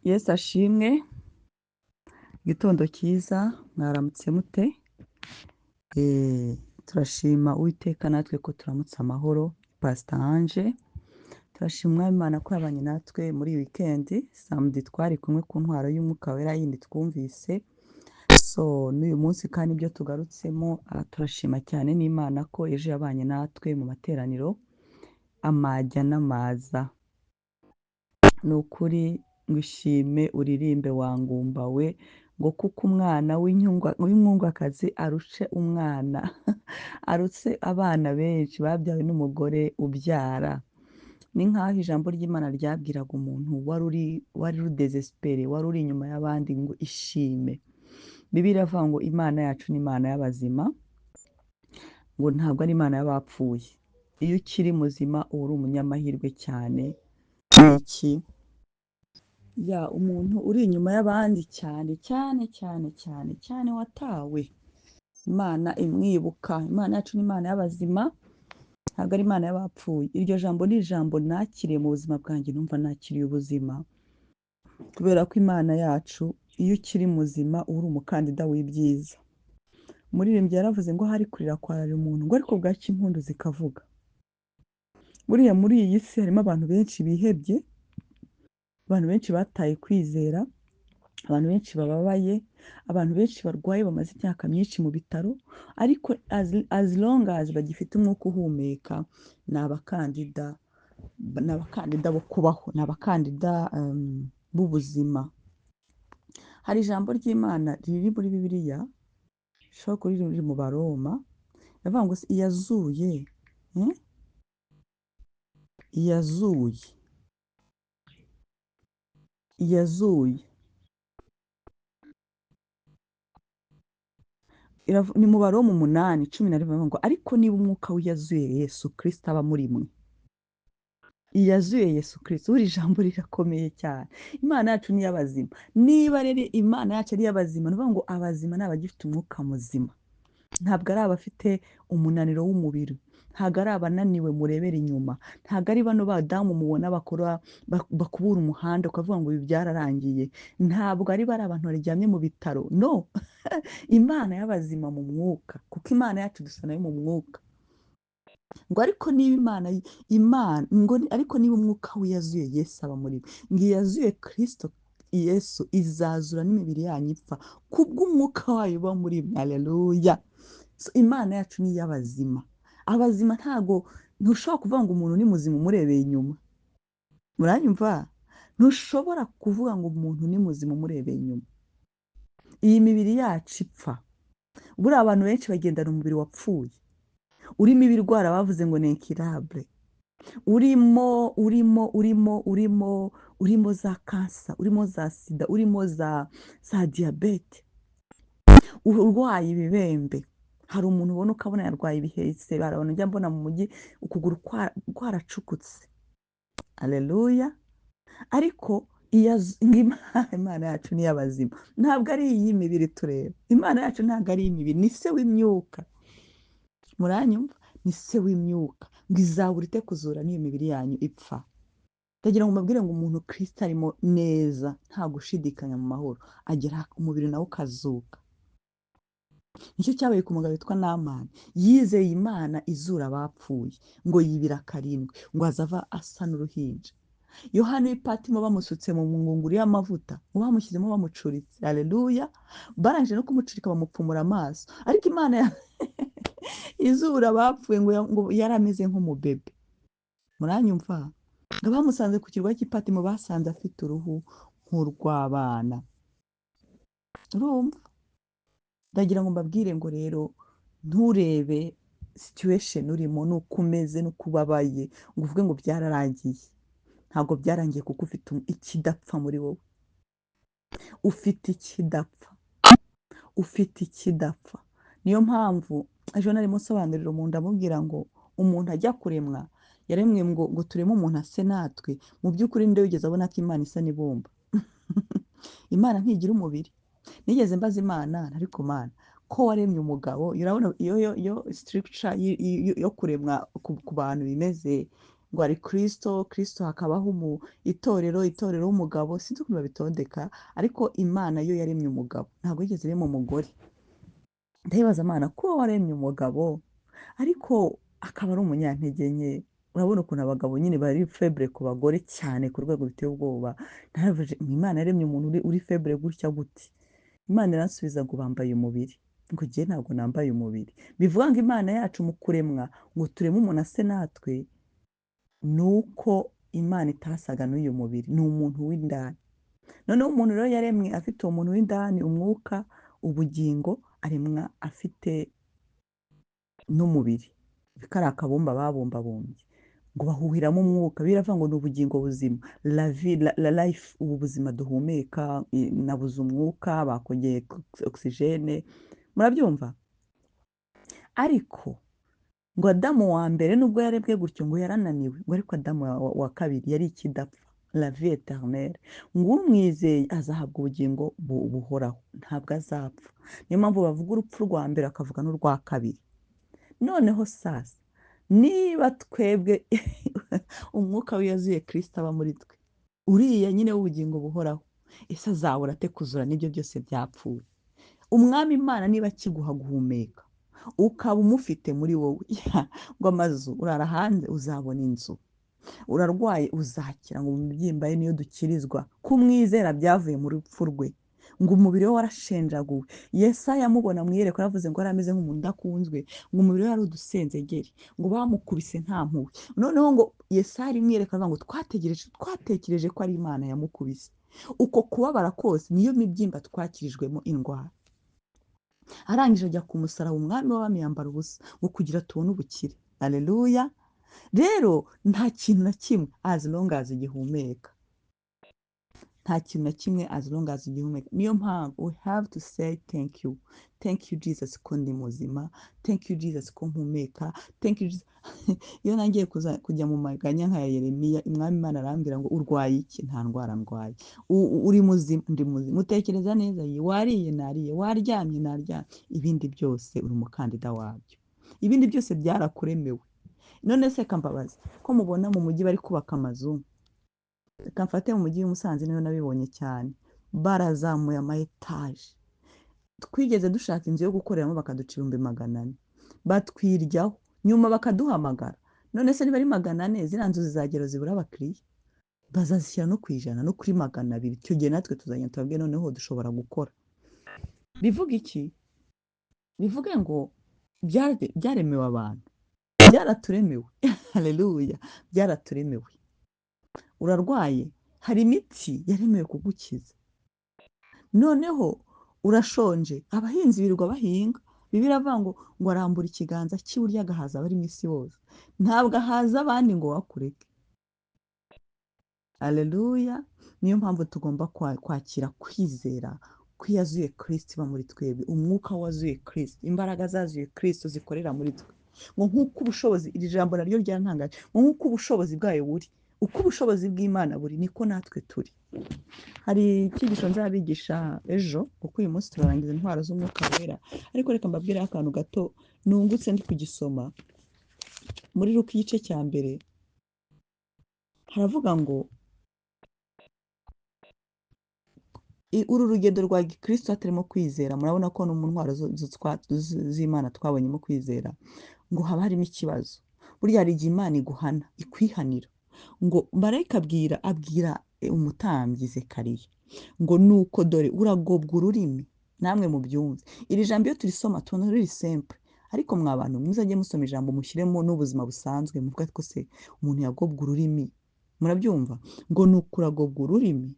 Yesu ashimwe, igitondo cyiza, mwaramutse mute? Turashima Uwiteka natwe ko turamutse amahoro, Pastor Ange, turashima Umwami Imana ko yabanye natwe muri iyi weekend, samedi twari kumwe ku ntwaro y'Umwuka Wera yindi twumvise, so n'uyu munsi kandi ibyo tugarutsemo, turashima cyane n'Imana ko ejo yabanye natwe mu materaniro, amajya n'amaza. Ni ukuri ngo ishime uririmbe wangumba we, ngo kuko umwana w'inkundwakazi arushe umwana, arutse abana benshi babyawe n'umugore ubyara. Ni nk'aho ijambo ry'Imana ryabwiraga umuntu wari rudezesipere, wari uri inyuma y'abandi ngo ishime. Bibiliya iravuga ngo Imana yacu ni Imana y'abazima, ngo ntabwo ari Imana y'abapfuye. Iyo ukiri muzima uba uri umunyamahirwe cyane. Iki ya umuntu uri inyuma y'abandi cyane cyane cyane cyane cyane watawe, Imana imwibuka. Imana yacu ni Imana y'abazima, ntabwo ari Imana y'abapfuye. Iryo jambo ni ijambo nakiriye mu buzima bwanjye, numva nakiriye ubuzima, kubera ko Imana yacu iyo ukiri muzima uba uri umukandida w'ibyiza. Umuririmbyi yaravuze ngo hari kurira kwararira umuntu, ngo ariko bwacya impundu zikavuga. Buriya muri iyi si harimo abantu benshi bihebye, abantu benshi bataye kwizera, abantu benshi bababaye, abantu benshi barwaye bamaze imyaka myinshi mu bitaro, ariko as long as bagifite umwuka uhumeka, ni abakandida, ni abakandida bo kubaho, ni abakandida b'ubuzima. Hari ijambo ry'Imana riri muri Bibiliya, rishobora kuba riri mu Baroma, riravuga ngo iyazuye, iyazuye, iyazuye. Ni mu Baroma 8:11 ngo ariko niba umwuka w'iyazuye Yesu Kristo aba muri mwe. Iyazuye Yesu Kristo, buri jambo rirakomeye cyane. Imana yacu ni iy'abazima. Niba rero Imana yacu ari iy'abazima, ni ukuvuga ngo abazima ni abagifite umwuka muzima. Ntabwo ari abafite umunaniro w'umubiri, ntabwo ari abananiwe murebera inyuma, ntabwo ari bano badamu mubona bakubura umuhanda ukavuga ngo ibi byararangiye, ntabwo ari bari abantu baryamye mu bitaro. No, Imana y'abazima mu mwuka, kuko Imana yacu dusa nayo mu mwuka. Ngo ariko niba Imana, Imana, ngo ariko niba umwuka w'iyazuye Yesu aba muri mwe, ngo iyazuye Kristo Yesu izazura n'imibiri yanyu ipfa kubw'umwuka wayo uba muri mwe. Haleluya. So, Imana yacu ni iy'abazima. Abazima ntago, ntushobora kuvuga ngo umuntu ni muzima umurebeye inyuma. Muranyumva? Ntushobora kuvuga ngo umuntu ni muzima umurebeye inyuma. Iyi mibiri yacu ipfa. Buriya abantu benshi bagendana umubiri wapfuye, urimo ibirwara bavuze ngo ni incurable, urimo, urimo, urimo, urimo, urimo za kansa, urimo za sida, urimo za diyabete, urwaye ibibembe. Hari umuntu ubona ukabona yarwaye ibihese, hari abantu njya mbona mu mujyi ukuguru kwaracukutse. Haleluya. Ariko Imana yacu ni iy'abazima, ntabwo ari iy'imibiri tureba. Imana yacu ntabwo ari iy'imibiri, ni se w'imyuka. Muranyumva? Ni se w'imyuka. Ngo izabura ite kuzura n'iyo mibiri yanyu ipfa. Ndagira ngo mbabwire ngo umuntu Kristo arimo neza, nta gushidikanya mu mahoro, agera umubiri nawe ukazuka. Nicyo cyabaye ku mugabo witwa Namani. Yizeye Imana izura abapfuye, ngo yibira karindwi, ngo azava asa n'uruhinja. Yohana w'i Patimo bamusutse mu ngunguru y'amavuta, ngo bamushyizemo bamucuritse. Haleluya. Barangije no kumucurika bamupfumura amaso. Ariko Imana izura abapfuye ngo yari ameze nk'umubebe. Muranyumva? Ngo bamusanze ku kirwa cy'i Patimo basanze afite uruhu nk'urw'abana. Urumva? Ndagira ngo mbabwire ngo rero nturebe situation urimo, nuko umeze, nuko ubabaye, ngo uvuge ngo byararangiye. Ntabwo byarangiye kuko ufite ikidapfa muri wowe. Ufite ikidapfa. Ufite ikidapfa. Niyo mpamvu ejo narimo nsobanurira umuntu amubwira ngo umuntu ajya kuremwa, yaremwe ngo tureme umuntu ase natwe. Mu by'ukuri nde wigeze abona ko Imana isa n'ibumba? Imana ntigira umubiri. Nigeze mbaza Imana, ariko Mana ko waremye umugabo, urabona iyo structure yo kuremwa ku bantu bimeze, Ngo hari Kristo, Kristo hakabaho itorero, itorero w'umugabo, sinzi ukuntu babitondeka, ariko Imana yo yaremye umugabo, ntabwo yigeze irema umugore. Ndayibaza Imana ko waremye umugabo ariko akaba ari umunyantege nke. Urabona ukuntu abagabo nyine bari faible ku bagore cyane ku rwego biteye ubwoba. Naravuze Imana yaremye umuntu uri faible gutya gute? Imana iransubiza ngo bambaye umubiri, ngo njye ntabwo nambaye umubiri. Bivuga ngo Imana yacu mu kuremwa ngo tureme umuntu ase natwe, nuko Imana itasaga n'uyu mubiri, ni umuntu w'indani. Noneho umuntu rero yaremwe afite uwo muntu w'indani, umwuka, ubugingo, aremwa afite n'umubiri. Kariya kabumba babumbabumbye ngo bahuhiramo umwuka, biravuga ngo ni ubugingo buzima, la vie, la life, ubu buzima duhumeka, nabuze umwuka, bakongeye oxygene, murabyumva? Ariko ngo Adamu wa mbere nubwo yarebwe gutyo ngo yarananiwe, ngo ariko Adamu wa kabiri yari ikidapfa, la vie éternelle, ngo umwizeye azahabwa ubugingo buhoraho, ntabwo azapfa. Niyo mpamvu bavuga urupfu rwa mbere bakavuga n'urwa kabiri. Noneho sasa niba twebwe umwuka w'iyazuye Kristo aba muri twe, uriya nyine w'ubugingo buhoraho, ese azabura ate kuzura n'ibyo byose byapfuye? Umwami Imana niba akiguha guhumeka ukaba umufite muri wowe, ngo amazu urara hanze uzabona inzu, urarwaye uzakira, ngo mu mibyimba ye niyo dukirizwa, kumwizera byavuye mu rupfu rwe, ngo umubiri we warashenjaguwe. Yesaya amubona mu iyerekwa yaravuze ngo yari ameze nk'umuntu udakunzwe, ngo umubiri we yari udusenzegeri, ngo bamukubise nta mpuhwe. Noneho ngo Yesaya ari mu iyerekwa aravuga ngo twatekereje ko ari Imana yamukubise. Uko kubabara kose niyo mibyimba twakirijwemo indwara. Arangije ajya ku musaraba, umwami w'abami yambara ubusa ngo kugira tubone ubukire. Haleluya. Rero nta kintu na kimwe as long as igihumeka, nta kintu na kimwe as long as igihumeka. Niyo mpamvu we have to say thank you, thank you Jesus ko ndi muzima, thank you Jesus ko mpumeka, thank you Jesus. Iyo nangiye kujya mu maganya nka Yeremiya, umwami Imana arambwira ngo urwaye iki? Nta ndwara ndwaye. Uri muzima? Ndi muzima. Utekereza neza? Ye, wariye? Nariye. Waryamye? Naryamye. Ibindi byose uri umukandida wabyo, ibindi byose byarakuremewe. None se kambabazi ko mubona mu mujyi bari kubaka amazu, reka mfate mu mujyi w'i Musanze niyo nabibonye cyane, barazamuye ama etaje. Twigeze dushaka inzu yo gukoreramo bakaduca 400,000, batwiryaho, nyuma bakaduhamagara. None se niba ari 400, ziriya nzu zizagera zibura abakiriya, bazazishyira no ku 100 no kuri 200. Icyo gihe natwe tuzagenda tubabwire noneho dushobora gukora. Bivuga iki? Bivuge ngo byaremewe abantu, byaraturemewe. Haleluya, byaraturemewe. Urarwaye, hari imiti yaremewe kugukiza. Noneho urashonje, abahinzi birirwa bahinga. Bibiliya iravuga ngo arambura ikiganza cy'iburyo agahaza abari mu isi bose, ntabwo ahaza abandi ngo wakureke. Haleluya. Niyo mpamvu tugomba kwakira kwizera ko yazuye Kristo iba muri twebwe, umwuka wazuye Kristo, imbaraga zazuye Kristo zikorera muri twe. Ngo nk'uko ubushobozi, iri jambo naryo ryantangaje, ngo nk'uko ubushobozi bwayo buri, uko ubushobozi bw'Imana buri, niko natwe turi. Hari icyigisho nzabigisha ejo, kuko uyu munsi turarangiza intwaro z'umwuka wera, ariko reka mbabwire akantu gato nungutse ndi kugisoma. Muri Luka igice cya mbere haravuga ngo uru rugendo rwa Gikristo hatarimo kwizera, murabona ko no mu ntwaro z'Imana twabonyemo kwizera, ngo haba harimo ikibazo. Burya hari igihe Imana iguhana, ikwihanira. Ngo marayika abwira umutambyi Zekariya ngo nuko dore uragobwa ururimi. Namwe mubyumve iri jambo, iyo turisoma tubona riri simple, ariko mwa bantu muzajye musoma ijambo mushyiremo n'ubuzima busanzwe, muvuga ko se umuntu yagobwa ururimi. Murabyumva? Ngo nuko uragobwa ururimi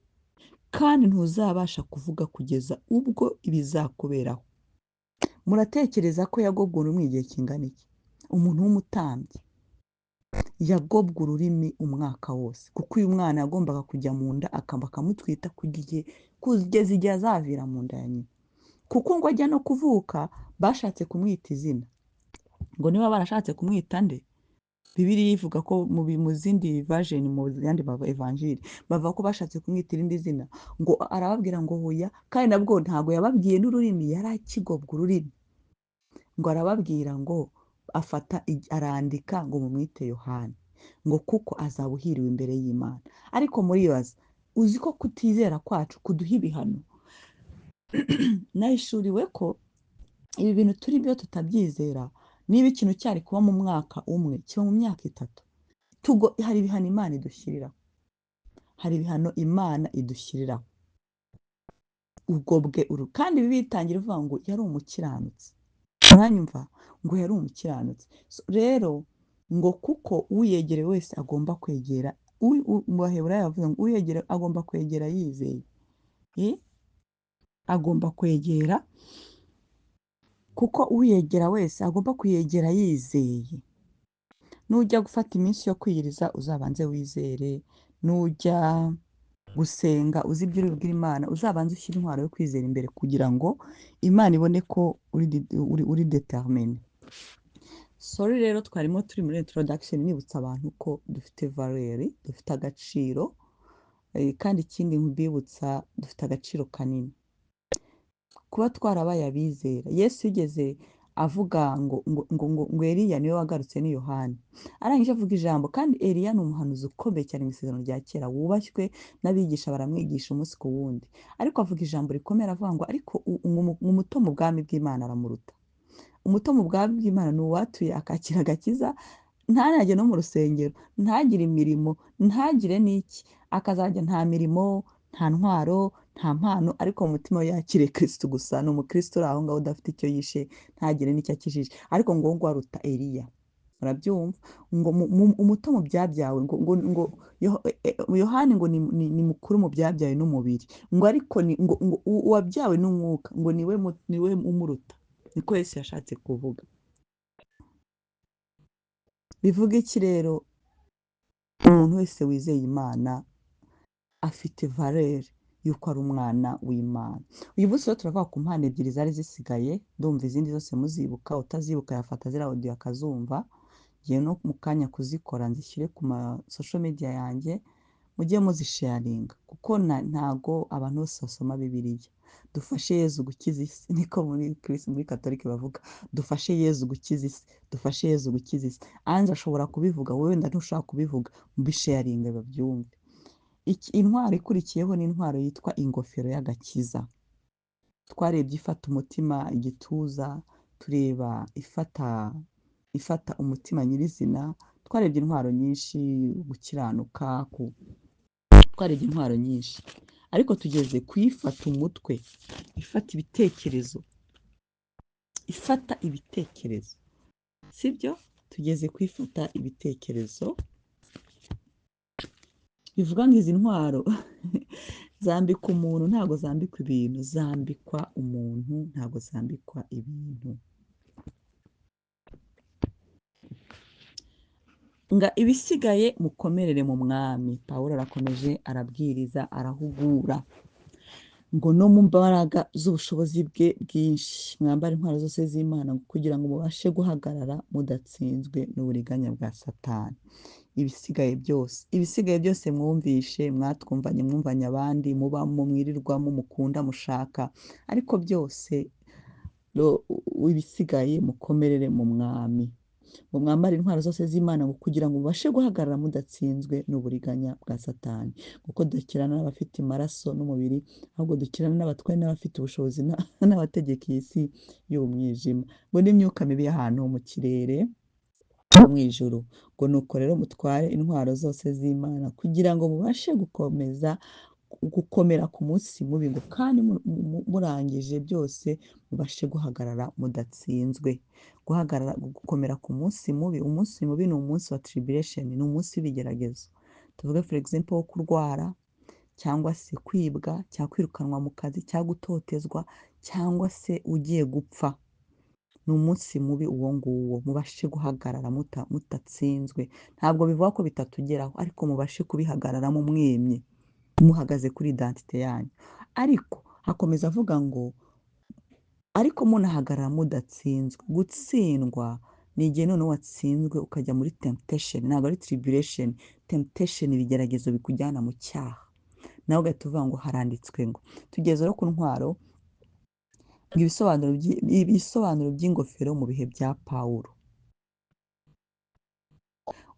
kandi ntuzabasha kuvuga kugeza ubwo ibizakuberaho. Muratekereza ko yagobwa ururimi igihe kingana iki? Umuntu w'umutambyi yagobwa ururimi umwaka wose, kuko uyu mwana yagombaga kujya mu nda bakamutwita kugeza igihe azavira mu nda ya nyina. Kuko ngo ajya no kuvuka bashatse kumwita izina, ngo niba barashatse kumwita nde? Bibiliya ivuga ko mu zindi version, mu yandi evanjiri, bavuga ko bashatse kumwita irindi zina, ngo arababwira ngo hoya, kandi nabwo ntabwo yababwiye n'ururimi, yari akigobwa ururimi. Ngo arababwira ngo afata arandika ngo mumwite Yohana. Ngo kuko azaba uhiriwe imbere y'Imana. Ariko muribaza, uzi ko kutizera kwacu kuduha ibihano? Nahishuriwe ko ibi bintu turi byo tutabyizera, niba ikintu cyari kuba mu mwaka umwe kiba mu myaka 3. Hari ibihano Imana idushyiriraho, hari ibihano Imana idushyiriraho ubwo bwe uru. Kandi ibi bitangira ivuga ngo yari umukiranutsi, muranyumva, ngo yari umukiranutsi. Rero ngo kuko uyegereye wese agomba kwegera, mu Baheburayo bavuga ngo uyegera agomba kwegera yizeye. Agomba kwegera, kuko uyegera wese agomba kuyegera yizeye. Nujya gufata iminsi yo kwiyiriza uzabanze wizere, nujya gusenga uzi ibyo uri bubwire Imana uzabanze ushyire intwaro yo kwizera imbere, kugira ngo Imana ibone ko uri determine. Sorry rero, twarimo turi muri introduction nibutsa abantu ko dufite valeur, dufite agaciro, kandi ikindi mbibutsa dufite agaciro kanini kuba twarabaye abizera. Yesu yigeze avuga ngo Eliya niwe wagarutse ni Yohana, arangije avuga ijambo. Kandi Eliya ni umuhanuzi ukomeye cyane mu isezerano rya kera, wubashywe n'abigisha baramwigisha umunsi ku wundi, ariko avuga ijambo rikomeye aravuga ngo ariko umuto mu bwami bw'Imana aramuruta. Umuto mu bwami bw'Imana ni uwatuye akakira agakiza, ntanajye no mu rusengero, ntagire imirimo, ntagire n'iki, akazajya nta mirimo, nta ntwaro, nta mpano, ariko mu mutima we yakire Kristo gusa. Ni umukristo uri aho ngaho udafite icyo yishe, ntagire n'icyo akijije, ariko ngo ngo aruta Eliya. Murabyumva? Ngo umuto mu byabyawe, ngo Yohani ngo ni mukuru mu byabyawe n'umubiri, ngo ariko ni, ngo uwabyawe n'umwuka ngo niwe umuruta. Niko Yesu yashatse kuvuga. Bivuga iki rero? Umuntu wese wizeye Imana afite valeur yuko ari umwana w'Imana. Uyu munsi rero turavuga ku mpano ebyiri zari zisigaye, ndumva izindi zose muzibuka, utazibuka yafata ziriya audio akazumva. Ngiye no mu kanya kuzikora nzishyire ku ma social media yanjye, mujye muzisharinga, kuko ntago abantu bose basoma Bibiliya. Dufashe Yezu gukiza isi, niko muri Kristo muri Katolike bavuga, dufashe Yezu gukiza isi, dufashe Yezu gukiza isi. Ange ashobora kubivuga, wowe wenda ntushobora kubivuga, mubisharinge babyumve. Intwaro ikurikiyeho ni intwaro yitwa ingofero y'agakiza. Twarebye ifata umutima igituza, tureba ifata umutima nyirizina, twarebye intwaro nyinshi, gukiranuka, twarebye intwaro nyinshi, ariko tugeze kuyifata umutwe, ifata ibitekerezo, ifata ibitekerezo, sibyo? Tugeze kuyifata ibitekerezo. Bivuga ngo izi ntwaro zambikwa umuntu, ntabwo zambikwa ibintu, zambikwa umuntu, ntabwo zambikwa ibintu. Nga ibisigaye mukomerere mu mwami. Pawulo arakomeje arabwiriza, arahugura ngo no mu mbaraga z'ubushobozi bwe bwinshi mwambare intwaro zose z'Imana kugira ngo mubashe guhagarara mudatsinzwe n'uburiganya bwa Satani. Ibisigaye byose, ibisigaye byose mwumvishe, mwatwumvanye, mwumvanye abandi, mubamo, mwirirwamo, mukunda, mushaka, ariko byose ibisigaye mukomerere mu mwami. Ngo mwambare intwaro zose z'Imana ngo kugira ngo mubashe guhagarara mudatsinzwe n'uburiganya bwa Satani. Kuko dukirana n'abafite amaraso n'umubiri, ahubwo dukirana n'abatware n'abafite ubushobozi n'abategeka iyi si y'umwijima, ngo n'imyuka mibi y'ahantu ho mu kirere no mu ijuru. Ngo nuko rero mutware intwaro zose z'Imana kugira ngo mubashe gukomeza gukomera ku munsi mubi, ngo kandi murangije byose mubashe guhagarara mudatsinzwe. Guhagarara, gukomera ku munsi mubi. Umunsi mubi ni umunsi wa tribulation, ni umunsi w'ibigeragezo. Tuvuge for example wo kurwara, cyangwa se kwibwa, cyangwa kwirukanwa mu kazi, cyangwa gutotezwa, cyangwa se ugiye gupfa. Ni umunsi mubi uwo nguwo, mubashe guhagarara mutatsinzwe. Ntabwo bivuga ko bitatugeraho, ariko mubashe kubihagararamo mwemye, muhagaze kuri identite yanyu. Ariko akomeza avuga ngo ariko munahagarara mudatsinzwe. Gutsindwa ni igihe noneho watsinzwe ukajya muri temptation, ntabwo ari tribulation. Temptation, ibigeragezo bikujyana mu cyaha, nawe ugahita uvuga ngo haranditswe ngo. Tugeze rero ku ntwaro, ngo ibisobanuro by'ingofero mu bihe bya Pawulo.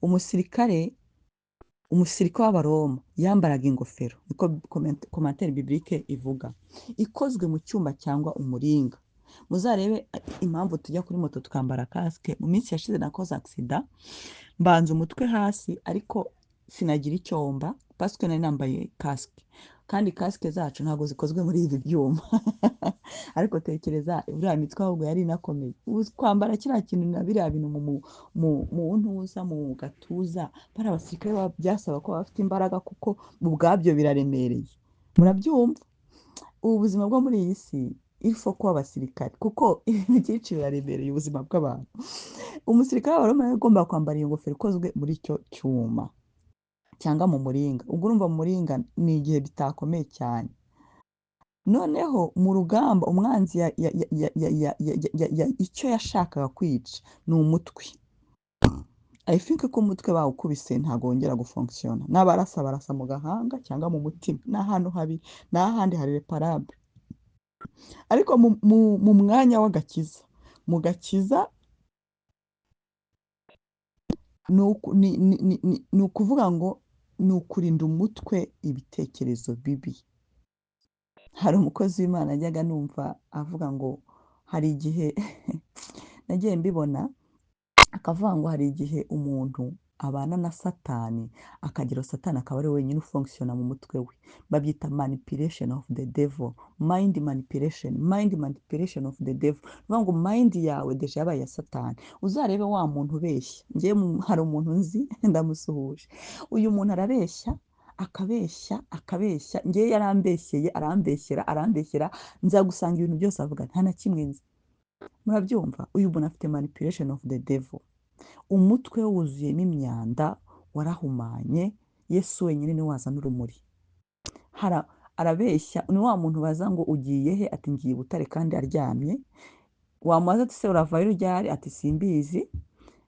Umusirikare w'Abaroma yambaraga ingofero, niko commentaire biblique ivuga, ikozwe mu cyuma cyangwa umuringa. Muzarebe impamvu tujya kuri moto tukambara casque. Mu minsi yashize nakoze accident, mbanza umutwe hasi, ariko sinagira icyo mba parce que nari nambaye casque, kandi casque zacu ntabwo zikozwe muri ibi byuma. Ariko tekereza uriya mitwe ahubwo yari inakomeye. Ubu kwambara kiriya kintu na biriya bintu mu ntuza, mu gatuza, bariya basirikare byasaba ko baba bafite imbaraga, kuko ubwabyo biraremereye. Murabyumva, ubu buzima bwo muri iyi si il faut kuba abasirikare, kuko ibintu byinshi biraremereye ubuzima bw'abantu. Umusirikare w'Abaroma yagomba kwambara iyo ngofero ikozwe muri icyo cyuma cyangwa mu muringa. Ubwo urumva mu muringa ni igihe bitakomeye cyane. Noneho mu rugamba umwanzi icyo yashakaga kwica ni umutwe. I think ko umutwe bawukubise ntabwo wongera gufonctionna. N'abarasa barasa mu gahanga cyangwa mu mutima, ni ahantu habi, ni ahandi hari réparable. Ariko mu mwanya w'agakiza, mu gakiza ni ukuvuga ngo ni ukurinda umutwe ibitekerezo bibi. Hari umukozi w'Imana najyaga numva avuga ngo hari igihe nagiye mbibona, akavuga ngo hari igihe umuntu abana na Satani akagira Satani akaba ari we wenyine ufonctionna mu mutwe we. Babyita manipulation of the devil, mind manipulation, mind manipulation of the devil. Ni ukuvuga ngo mind yawe déjà yabaye iya Satani. Uzarebe wa muntu ubeshya. Njyewe hari umuntu nzi, ndamusuhuje. Uyu muntu arabeshya, akabeshya, akabeshya. Njyewe yarambeshyeye, arambeshyera, arambeshyera, nza gusanga ibintu byose avuga nta na kimwe nzi. Murabyumva, uyu muntu afite manipulation of the devil. Umutwe we wuzuyemo imyanda, warahumanye. Yesu wenyine niwe wazana urumuri. Arabeshya, ni wa muntu baza ngo ugiye he, ati ngiye i Butare kandi aryamye. Wamubaza ati se uravayo ryari, ati simbizi.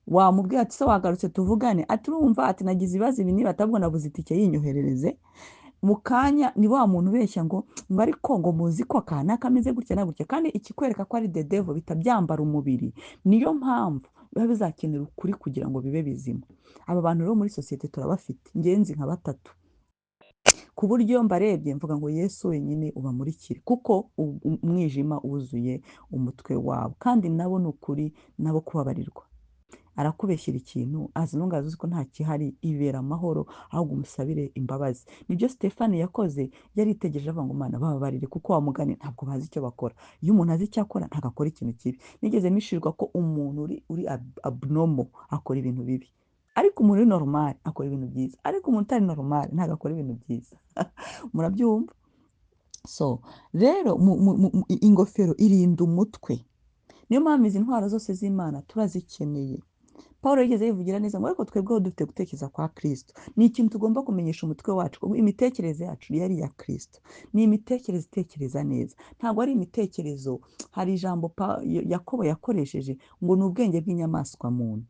Wamubwira ati se wagarutse tuvugane, ati urumva, ati nagize ibibazo ibi niba atabwo nabuze itike yinyoherereze. Mu kanya ni wa muntu ubeshya ngo ariko ngo muzi ko kanaka ameze gutya na gutya, kandi ikikwereka ko ari the devil bitabyambara umubiri. Niyo mpamvu biba bizakenera ukuri kugira ngo bibe bizima. Aba bantu rero muri sosiyete turabafite, ngenzi nka batatu, ku buryo mbarebye mvuga ngo Yesu wenyine ubamurikire, kuko umwijima wuzuye umutwe wabo, kandi nabo ni ukuri nabo kubabarirwa. Arakubeshyira ikintu as long as uzi ko nta kihari, ibera amahoro, ahubwo umusabire imbabazi. Nibyo Stefani yakoze, yaritegereje avuga ngo Mana bababarire, kuko wa mugani ntabwo bazi icyo bakora. Iyo umuntu azi icyo akora ntabwo akora ikintu kibi. Nigeze mishirwa ko umuntu uri abnormal akora ibintu bibi, ariko umuntu uri normal akora ibintu byiza, ariko umuntu utari normal ntabwo akora ibintu byiza. Murabyumva? So rero ingofero irinda umutwe. Niyo mpamvu izi ntwaro zose z'Imana turazikeneye. Paul yigeze yivugira neza ngo ariko twebweho dufite gutekereza kwa Kristo. Ni ikintu tugomba kumenyesha umutwe wacu, kuko imitekerereze yacu yari iya Kristo. Ni imitekerereze itekereza neza, ntabwo ari imitekerezo. Hari ijambo Yakobo yakoresheje ngo ni ubwenge bw'inyamaswa muntu.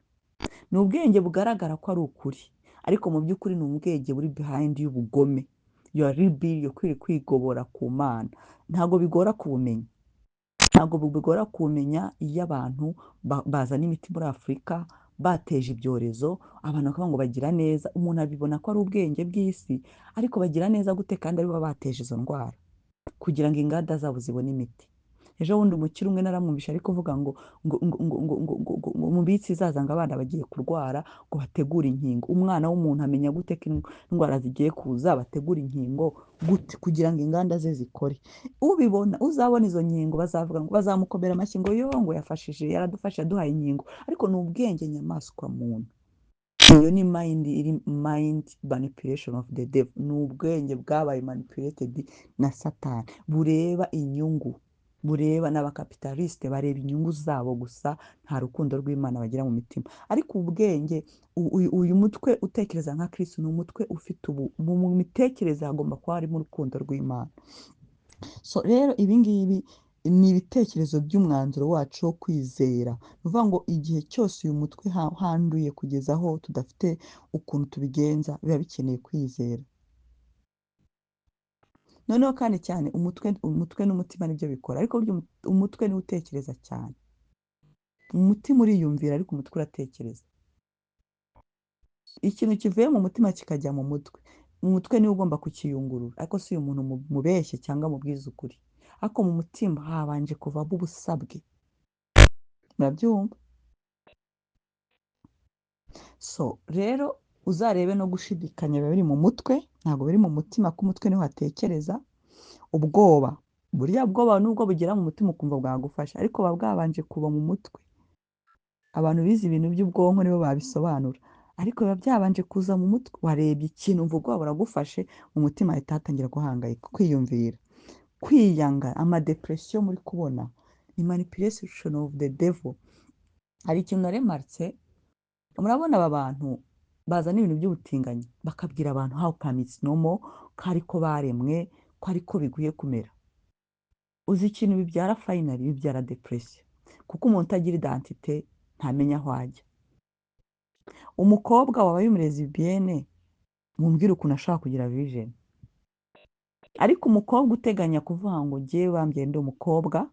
Ni ubwenge bugaragara ko ari ukuri, ariko mu by'ukuri ni ubwenge buri behind y'ubugome. You are rebel, ukwiye kwigobora ku Mana. Ntabwo bigora kubumenya. Ntabwo bigora kumenya iyo abantu bazana imiti muri Afurika bateje ibyorezo, abantu bakavuga ngo bagira neza. Umuntu abibona ko ari ubwenge bw'isi, ariko bagira neza gute kandi aribo bateje izo ndwara kugira ngo inganda zabo zibone imiti? Ejo bundi umukire umwe naramwumvishe ari kuvuga ngo mu minsi izaza ngo abana bagiye kurwara, ngo bategure inkingo. Umwana w'umuntu amenya gute ko indwara zigiye kuza, bategura inkingo gute kugira ngo inganda ze zikore? Ubibona, uzabona izo nkingo bazavuga ngo bazamukomera amashyi ngo yo ngo yafashije, yaradufashe, yaduhaye inkingo. Ariko ni ubwenge nyamaswa muntu. Iyo ni mind iri mind manipulation of the devil. Ni ubwenge bwabaye manipulated na Satani, bureba inyungu, bureba n'abakapitaliste bareba inyungu zabo gusa, nta rukundo rw'Imana bagira mu mitima. Ariko ubwenge, uyu mutwe utekereza nka Kristo ni umutwe ufite ubu mu mitekerereze hagomba kuba harimo urukundo rw'Imana. So rero ibi ngibi ni ibitekerezo by'umwanzuro wacu wo kwizera. Ni ukuvuga ngo igihe cyose uyu mutwe handuye kugeza aho tudafite ukuntu tubigenza, biba bikeneye kwizera. Noneho kandi cyane umutwe n'umutima nibyo bikora, ariko burya umutwe niwo utekereza cyane. Umutima uriyumvira ariko umutwe uratekereza. Ikintu kivuye mu mutima kikajya mu mutwe, umutwe niwe ugomba kukiyungurura. Ariko si uyu muntu mubeshye cyangwa mubwize ukuri, ariko mu mutima habanje kuvamo ubusabwe. Murabyumva? So rero uzarebe no gushidikanya biba biri mu mutwe, ntabwo biri mu mutima, kuko umutwe niho hatekereza. Ubwoba, buriya bwoba nubwo bugera mu mutima ukumva bwagufasha, ariko buba bwabanje kuba mu mutwe. Abantu bize ibintu by'ubwonko nibo babisobanura, ariko biba byabanje kuza mu mutwe. Warebye ikintu umva ubwoba buragufashe, mu mutima hahita hatangira guhangayika, kwiyumvira, kwiyanga. Amadepression muri kubona ni manipulation of the devil. Hari ikintu naremarse, murabona aba bantu bazana ibintu by'ubutinganyi bakabwira abantu how come it's normal, ko ariko baremwe, ko ariko bikwiye kumera. Uzi ikintu bibyara? Finally bibyara depression, kuko umuntu utagira identité ntamenya aho ajya. Umukobwa wabaye umulesbienne, mumbwire ukuntu ashobora kugira vision. Ariko umukobwa uteganya kuvuga ngo njyewe bambwiye ndi umukobwa,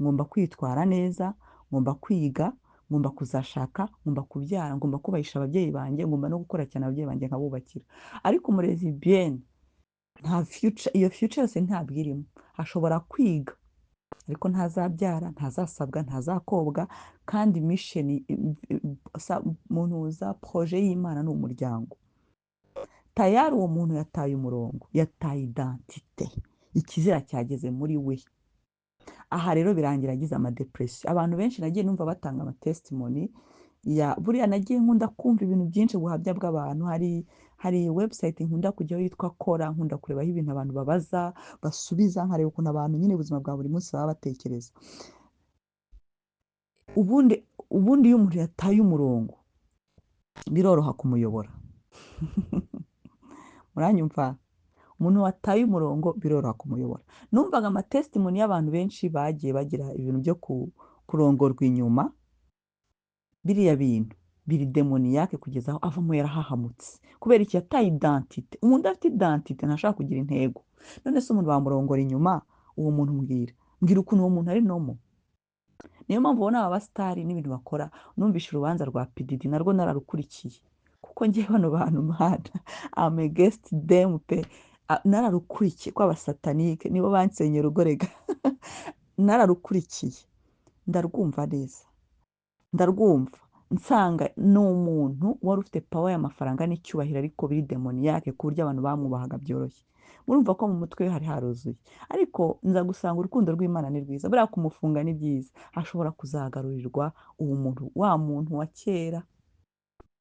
ngomba kwitwara neza, ngomba kwiga, ngomba kuzashaka, ngomba kubyara, ngomba kubahisha ababyeyi banjye, ngomba no gukora cyane ababyeyi banjye nkabubakira. Ariko umulesbienne nta future, iyo future yose ntabwo irimo. Ashobora kwiga ariko ntazabyara, ntazasabwa, ntazakobwa. Kandi mission muntu projet y'Imana ni umuryango. Tayari uwo muntu yataye umurongo, yataye identité, ikizira cyageze muri we. Aha rero birangira agize amadepression. Abantu benshi nagiye numva batanga amatestimony ya buriya, nagiye nkunda kumva ibintu byinshi, ubuhamya bw'abantu. Hari website nkunda kujyaho yitwa Kora, nkunda kurebaho ibintu abantu babaza basubiza, nkareba ukuntu abantu nyine ubuzima bwa buri munsi baba batekereza. Ubundi iyo umuntu yataye umurongo biroroha kumuyobora. Muranyumva? Umuntu wataye umurongo biroroha kumuyobora. Numvaga amatestimony y'abantu benshi bagiye bagira ibintu byo kurongorwa inyuma. Biriya bintu biri démoniaque, kugeza aho avamo yarahahamutse. Kubera iki? Yataye identité. Umuntu udafite identité ntashobora kugira intego. None se umuntu bamurongora inyuma, uwo muntu mbwira ukuntu uwo muntu ari normal? Niyo mpamvu ubona aba basitari n'ibintu bakora. Numvishe urubanza rwa P Diddy, narwo nararukurikiye, kuko ngewe bano bantu mana I'm against them pe. Nararukurikiye ko abasatanike nibo bansenyera urugo rega. Nararukurikiye, ndarwumva neza, ndarwumva, nsanga ni umuntu wari ufite power y'amafaranga n'icyubahiro, ariko biri démoniaque, ku buryo abantu bamwubahaga byoroshye. Murumva ko mu mutwe we hari haruzuye. Ariko nza gusanga urukundo rw'Imana ni rwiza. Buriya kumufunga ni byiza, ashobora kuzagarurirwa uwo muntu, wa muntu wa kera,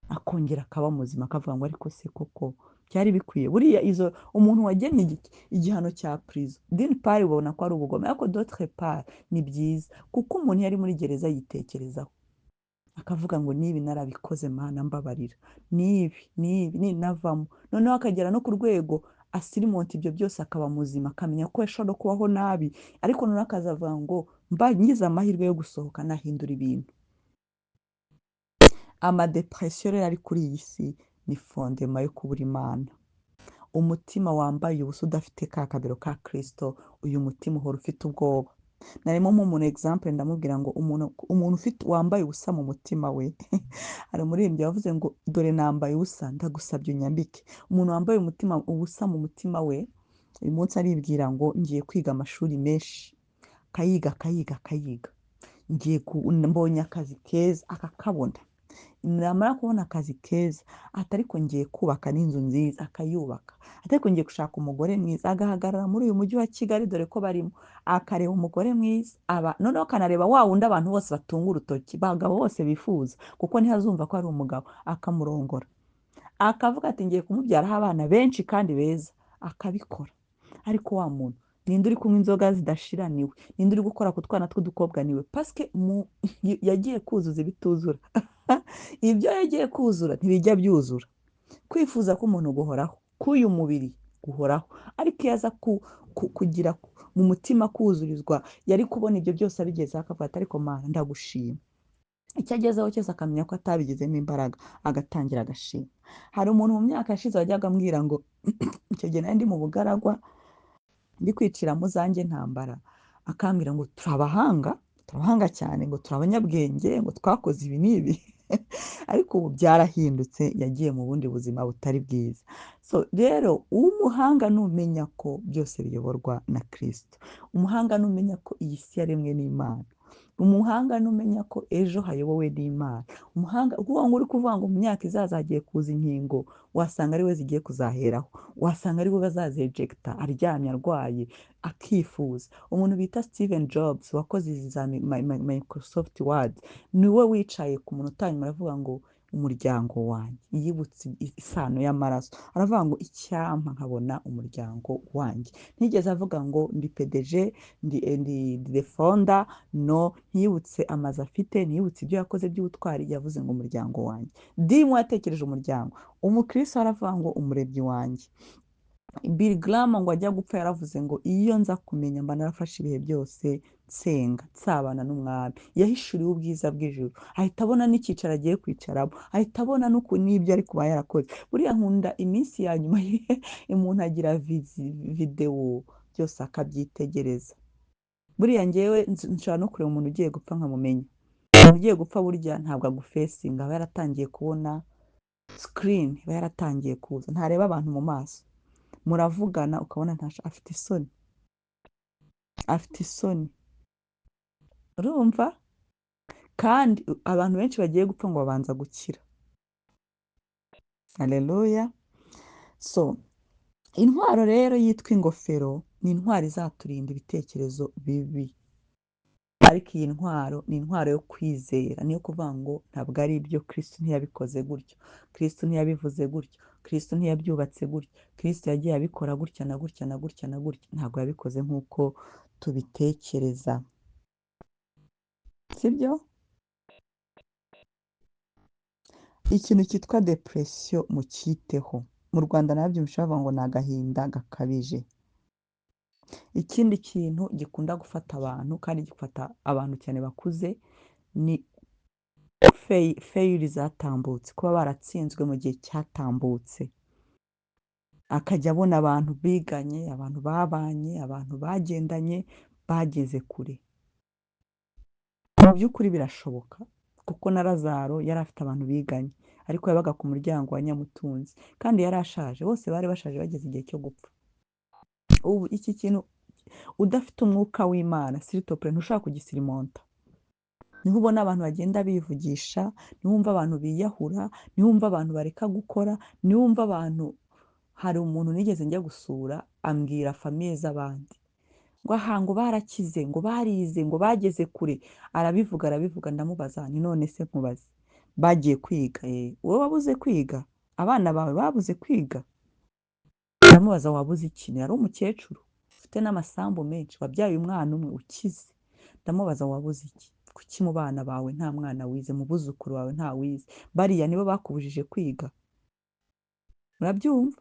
akongera akaba muzima, akavuga ngo ariko se koko byari bikwiye? Buriya izo umuntu wagennye igihano cya prison, d'une part ubona ko ari ubugome, ariko d'autre part ni byiza, kuko umuntu iyo ari muri gereza yitekerezaho, akavuga ngo nibi narabikoze, Mana mbabarira, nibi nibi ninavamo. Noneho akagera no ku rwego asirimonta ibyo byose, akaba muzima, akamenya ko yashobora no kubaho nabi, ariko noneho akazavuga ngo mba ngize amahirwe yo gusohoka nahindura ibintu. Amadepression rero ari kuri iyi si ni fondement yo kubura Imana. Umutima wambaye ubusa, udafite ka kabero ka Kirisito, uyu mutima uhora ufite ubwoba. Narimo umuntu example, ndamubwira ngo umuntu ufite wambaye ubusa mu mutima we, hari umuririmbyi wavuze ngo dore nambaye ubusa, ndagusabye unyambike. Umuntu wambaye umutima ubusa mu mutima we, uyu munsi aribwira ngo ngiye kwiga amashuri menshi, akayiga, akayiga, akayiga. Ngiye mbonye akazi keza, akakabona. Namara kubona akazi keza, ati ariko ngiye kubaka n'inzu nziza, akayubaka. Ati ariko ngiye gushaka umugore mwiza, agahagarara muri uyu mujyi wa Kigali, dore ko barimo, akareba umugore mwiza aba, noneho akanareba wa wundi abantu bose batunga urutoki, abagabo bose bifuza, kuko ntihazumva ko ari umugabo, akamurongora, akavuga ati ngiye kumubyaraho abana benshi kandi beza, akabikora. Ariko wa muntu ninde uri kunywa inzoga zidashira? Niwe. Ninde uri gukora ku twana tw'udukobwa? Niwe. Parce que yagiye kuzuza ibituzura. Ibyo yagiye kuzura ntibijya byuzura. Kwifuza k'umuntu guhoraho, k'uyu mubiri guhoraho, ariko iyo aza kugira mu mutima kuzurizwa, yari kubona ibyo byose abigezeho, akavuga ati ariko Mana ndagushima. Icyo agezeho cyose akamenya ko atabigizemo imbaraga, agatangira agashima. Hari umuntu mu myaka yashize wajyaga ambwira ngo, icyo gihe nari ndi mu bugaragwa, ndi kwicira mu zanjye ntambara, akambwira ngo turi abahanga, turabahanga cyane, ngo turi abanyabwenge, ngo twakoze ibi n'ibi. Ariko ubu byarahindutse, yagiye mu bundi buzima butari bwiza. So rero umuhanga numenya ko byose biyoborwa na Kristo, umuhanga numenya ko iyi si yaremwe n'Imana, umuhanga numenya ko ejo hayobowe n'Imana, umuhanga ukuvuga ngo uri kuvuga ngo mu myaka izaza hagiye kuza inkingo, wasanga ari we zigiye kuzaheraho, wasanga ari we bazazejegita aryamye arwaye akifuza. Umuntu bita Steven Jobs wakoze izi za Microsoft Word, niwe wicaye ku munota wa nyuma aravuga ngo umuryango wanjye, yibutse isano y'amaraso, aravuga ngo icyampa nkabona umuryango wanjye. Ntigeze avuga ngo ndi PDG, ndi the founder, no, ntiyibutse amazu afite, ntiyibutse ibyo yakoze by'ubutwari, yavuze ngo umuryango wanjye. Dimu yatekereje umuryango. Umukristo aravuga ngo umuremyi wanjye. Bill Graham ngo ajya gupfa yaravuze ngo iyo nza kumenya mba narafashe ibihe byose nsenga nsabana n'umwami. Yahishuriwe ubwiza bw'ijuru, ahita abona n'icyicaro agiye kwicaramo, ahita abona n'ibyo ari kuba yarakoze. Buriya nkunda iminsi ya nyuma umuntu agira videwo byose akabyitegereza. Buriya ngewe nshobora no kureba umuntu ugiye gupfa nkamumenya. Umuntu ugiye gupfa burya ntabwo agufesinga, aba yaratangiye kubona sikirini, aba yaratangiye kuza, ntareba abantu mu maso. Muravugana ukabona afite isoni, afite isoni, urumva? Kandi abantu benshi bagiye gupfa ngo babanza gukira. Haleluya. So intwaro rero yitwa ingofero ni intwaro izaturinda ibitekerezo bibi, ariko iyi ntwaro ni intwaro yo kwizera, niyo kuvuga ngo ntabwo ari ibyo, Kristo ntiyabikoze gutyo, Kristo ntiyabivuze gutyo, Kristo ntiyabyubatse gutyo, Kristo yagiye abikora gutya na gutya na gutya na gutya, ntabwo yabikoze nk'uko tubitekereza, sibyo? Ikintu cyitwa depression mucyiteho. Mu Rwanda nabyumvise bavuga ngo ni agahinda gakabije. Ikindi kintu gikunda gufata abantu kandi gifata abantu cyane bakuze ni feyiri zatambutse, kuba baratsinzwe mu gihe cyatambutse, akajya abona abantu biganye, abantu babanye, abantu bagendanye bageze kure. Mu by'ukuri birashoboka kuko na Lazaro yari afite abantu biganye, ariko yabaga ku muryango wa Nyamutunzi kandi yari ashaje, bose bari bashaje bageze igihe cyo gupfa. Ubu iki kintu udafite umwuka w'Imana siritopure ntushobora kugisirimonta. Niho ubona abantu bagenda bivugisha, niho wumva abantu biyahura, niho wumva abantu bareka gukora, niho wumva abantu. Hari umuntu nigeze njya gusura ambwira famiye z'abandi ngo aha ngo barakize, ngo barize, ngo bageze kure, arabivuga arabivuga, ndamubaza ni none se nkubaze bagiye kwiga, wowe wabuze kwiga, abana bawe babuze kwiga? Ndamubaza wabuze iki? Yari umukecuru ufite n'amasambu menshi, wabyaye umwana umwe ukize. Ndamubaza wabuze iki? Kuki mu bana bawe nta mwana wize, mu buzukuru bawe nta wize? Bariya nibo bakubujije kwiga? Murabyumva?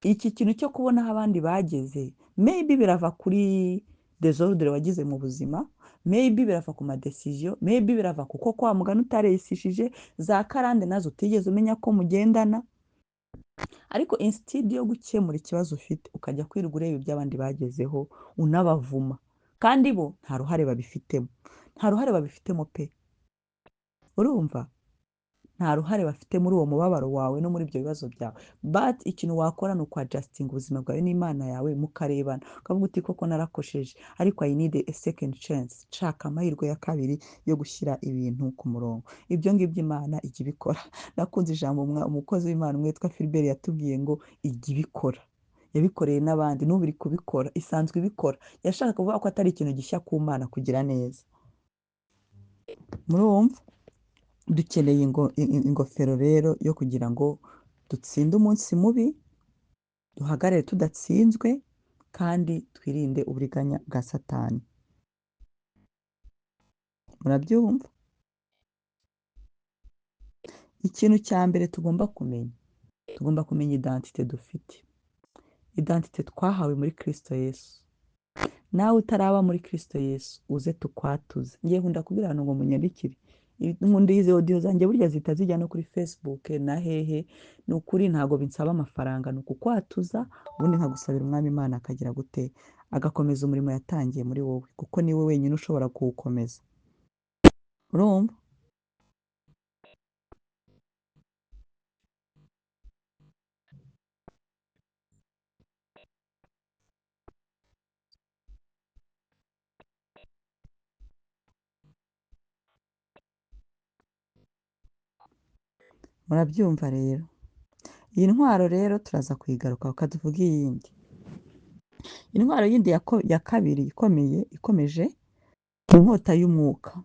Iki kintu cyo kubona aho abandi bageze, maybe birava kuri desordre wagize mu buzima, maybe birava ku madecision, maybe birava kuko kwa mugani utaresishije za karande nazo utigeze umenya ko mugendana. Ariko instead yo gukemura ikibazo ufite ukajya kwirirwa ureba ibyo abandi bagezeho unabavuma, kandi bo nta ruhare babifitemo, nta ruhare babifitemo pe. Urumva? Nta ruhare bafite muri uwo mubabaro wawe no muri ibyo bibazo byawe. But ikintu wakora ni ukwajasitinga ubuzima bwawe n'Imana yawe mukarebana, ukavuga uti koko narakosheje, ariko I need a second chance, nshaka amahirwe ya kabiri yo gushyira ibintu ku murongo. Ibyo ngibyo Imana ijya ibikora. Nakunze ijambo umukozi w'Imana umwe witwa Philbert yatubwiye ngo ijya ibikora, yabikoreye n'abandi, n'ubu iri kubikora, isanzwe ibikora. Yashakaga kuvuga ko atari ikintu gishya ku Mana kugira neza. Murumva? Dukeneye ingofero rero yo kugira ngo dutsinde umunsi mubi, duhagarare tudatsinzwe, kandi twirinde uburiganya bwa Satani. Murabyumva? Ikintu cya mbere tugomba kumenya, tugomba kumenya identite dufite, identite twahawe muri Kristo Yesu. Nawe utaraba muri Kristo Yesu uze tukwatuze. Ngiye nkunda kubwira abantu ngo munyandikire, nkunda izi audio zanjye burya zihita zijya no kuri Facebook na hehe. Ni ukuri ntabwo binsaba amafaranga, ni ukukwatuza ubundi nkagusabira umwami Imana akagira gute, agakomeza umurimo yatangiye muri wowe, kuko ni we wenyine ushobora kuwukomeza. Urumva? Murabyumva rero. Iyi ntwaro rero turaza kuyigarukaho, tuvuge iyindi. Intwaro yindi ya kabiri ikomeye ikomeje, inkota y'umwuka.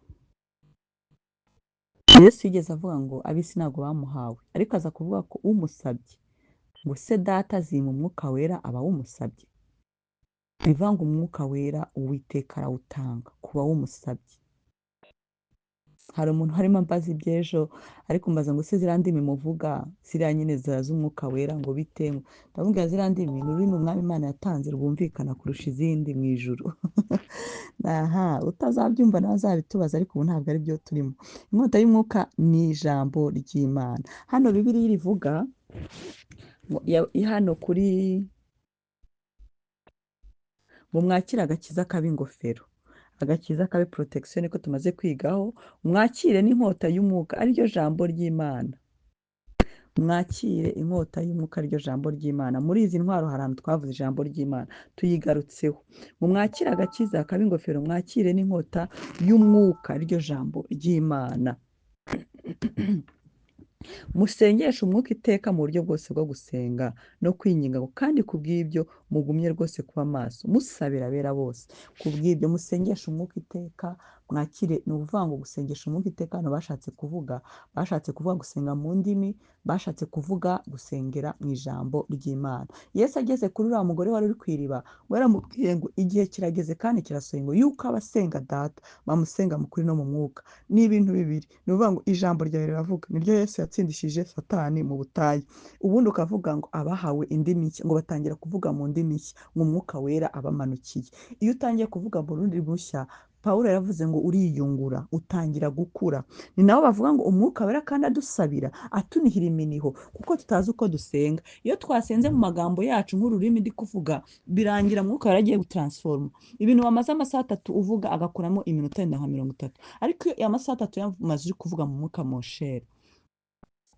Yesu yigeze avuga ngo ab'isi ntabwo bamuhawe, ariko aza kuvuga ko umusabye ngo se data azima umwuka wera aba awumusabye. Bivuga ngo umwuka wera Uwiteka arawutanga ku bawumusabye. Hari umuntu harimo ambaza iby'ejo, ariko mbaza ngo se ziriya ndimi muvuga, ziriya nyine z'umwuka wera ngo bite? Ndamubwira ziriya ndimi ni ururimi umwami Imana yatanze rwumvikana kurusha izindi mu ijuru. Aha, utazabyumva nawe azabitubaza, ariko ubu ntabwo ari byo turimo. Inkota y'umwuka ni ijambo ry'Imana. Hano Bibiliya irivuga ngo hano kuri ngo mwakire agakiza kaba ingofero, agakiza kabe protection, niko tumaze kwigaho. Mwakire n'inkota y'umwuka ariryo jambo ry'Imana. Mwakire inkota y'umwuka ariryo jambo ry'Imana. Muri izi ntwaro hari ahantu twavuze ijambo ry'Imana, tuyigarutseho. Ngo mwakire agakiza kaba ingofero, mwakire n'inkota y'umwuka ariryo jambo ry'Imana. Musengeshe umwuka iteka mu buryo bwose bwo gusenga no kwinginga, kandi kubw'ibyo mugumye rwose kuba maso, musabira abera bose. Kubw'ibyo musengeshe umwuka iteka, mwakire. Ni ukuvuga ngo gusengesha umwuka iteka hano bashatse kuvuga gusenga mu ndimi, bashatse kuvuga gusengera mu ijambo ry'Imana. Yesu ageze kuri uriya mugore wari uri ku iriba, we yaramubwiye ngo igihe kirageze kandi kirasohoye ngo yuko abasenga data bamusenga mu kuri no mu mwuka. Ni ibintu bibiri. Ni ukuvuga ngo ijambo ryawe riravuga, niryo Yesu yatsindishije Satani mu butayu. Ubundi ukavuga ngo abahawe indimi nshya, ngo batangira kuvuga mu ndimi nshya, ngo umwuka wera abamanukiye. Iyo utangiye kuvuga mu rurimi rushya, Pawulo yaravuze ngo uriyungura, utangira gukura. Ni nabo bavuga ngo umwuka wera kandi adusabira, atunihira iminiho, kuko tutazi uko dusenga. Iyo twasenze mu magambo yacu nk'ururimi ndi kuvuga, birangira umwuka wera agiye gutaransforma ibintu wamaze amasaha atatu uvuga, agakuramo iminota yenda nka 30. Ariko iyo amasaha atatu yamaze uri kuvuga mu mwuka, moshere,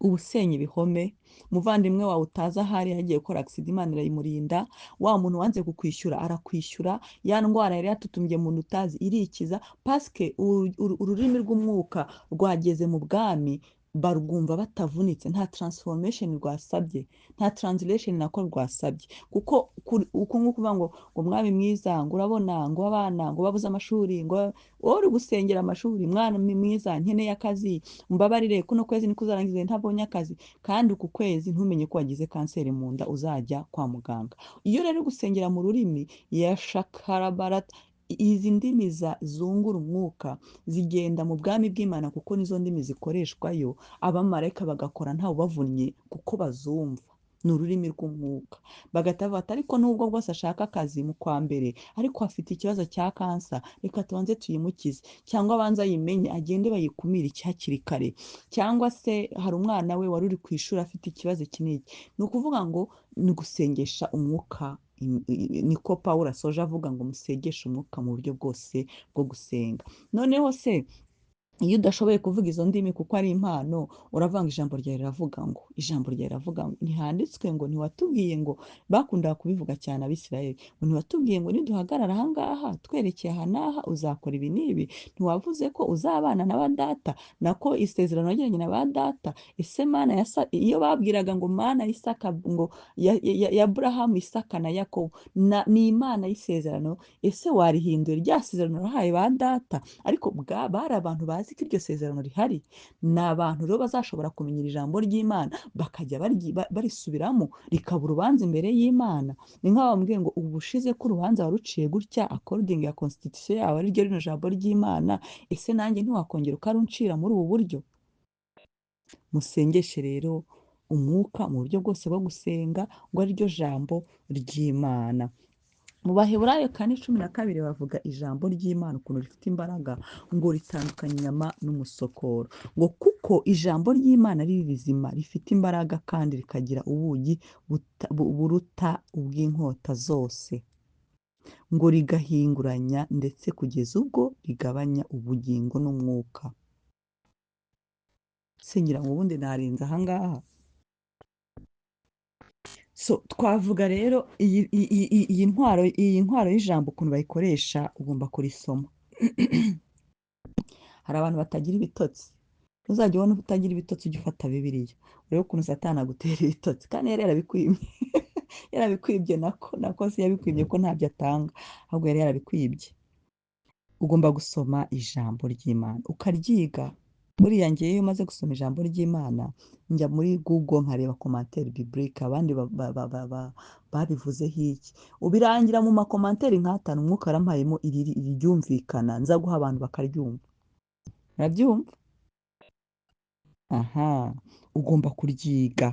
uba usenya ibihome. Umuvandimwe wawe utazi ahari yagiye gukora agisida, Imana irayimurinda. Wa muntu wanze kukwishyura arakwishyura. Ya ndwara yari yatutumbye muntu utazi irikiza, pasike ururimi rw'umwuka rwageze mu bwami, barwumva batavunitse, nta transformation rwasabye, nta translation nako rwasabye. Kuko uko nguko uvuga ngo mwami mwiza, ngo urabona, ngo abana ngo babuze amashuri, ngo wowe uri gusengera amashuri, mwana mwiza nkeneye akazi, mbabarire kuno kwezi niko uzarangiza ntabonye akazi, kandi uku kwezi ntumenye ko wagize kanseri mu nda, uzajya kwa muganga. Iyo rero gusengera mu rurimi yashakarabarata, izi ndimi zungura umwuka zigenda mu bwami bw'Imana, kuko nizo ndimi zikoreshwayo, abamarayika bagakora ntawe ubavunnye kuko bazumva. Ni ururimi rw'umwuka. Bagahita bavuga ati ariko nubwo bwose ashaka akazi mu kwa mbere, ariko afite ikibazo cya kansa, reka tubanze tuyimukize, cyangwa abanze ayimenye agende bayikumire hakiri kare, cyangwa se hari umwana we wari uri ku ishuri afite ikibazo iki n'iki. Ni ukuvuga ngo ni gusengesha umwuka. Niko Pawulo asoje avuga ngo musengeshe umwuka mu buryo bwose bwo gusenga. Noneho se iyo udashoboye kuvuga izo ndimi kuko ari impano, uravanga ijambo ryawe riravuga ngo, ijambo ryawe riravuga ngo, ntihanditswe ngo, ntiwatubwiye ngo, bakundaga kubivuga cyane Abisirayeli, ngo ntiwatubwiye ngo niduhagarara aha ngaha twerekeye aha n'aha uzakora ibi n'ibi, ntiwavuze ko uzabana na ba data, nako isezerano wagiranye na ba data. Ese Mana ya iyo babwiraga ngo Mana Isaka, ngo ya Aburahamu, Isaka na Yakobo, ni Imana y'isezerano, ese warihindura rya sezerano wahaye ba data? Ariko bari abantu bazi ko iryo sezerano rihari. Ni abantu rero bazashobora kumenya iri jambo ry'Imana bakajya barisubiramo, rikaba urubanza imbere y'Imana. Ni nk'aho bamubwiye ngo ubu bushize ko urubanza waruciye gutya according ya constitution yawe ariryo rino jambo ry'Imana, ese nanjye ntiwakongera ukaruncira muri ubu buryo? Musengeshe rero umwuka mu buryo bwose bwo gusenga, ngo ariryo jambo ry'Imana. Mu Baheburayo 4:12 bavuga ijambo ry'Imana ukuntu rifite imbaraga, ngo ritandukanye inyama n'umusokoro, ngo kuko ijambo ry'Imana ari rizima, rifite imbaraga kandi rikagira ubugi buruta ubw'inkota zose, ngo rigahinguranya ndetse kugeza ubwo rigabanya ubugingo n'umwuka. Singira ngo ubundi narenze aha ngaha. So twavuga rero iyi ntwaro y'ijambo ukuntu bayikoresha, ugomba kurisoma. Hari abantu batagira ibitotsi. Ntuzajya ubona utagira ibitotsi ujye ufata Bibiliya urebe ukuntu Satani agutera ibitotsi, kandi yari yarabikwimye yarabikwibye nako si yabikwibye ko ntabyo atanga, ahubwo yari yarabikwibye. Ugomba gusoma ijambo ry'Imana ukaryiga. Buriya ngewe iyo maze gusoma ijambo ry'Imana njya muri Google nkareba commentaire biblique abandi babivuzeho iki, ubirangira mu makomantere nk'atanu umwuka yarampayemo iryumvikana nza guha abantu bakaryumva. Murabyumva? Aha, ugomba kuryiga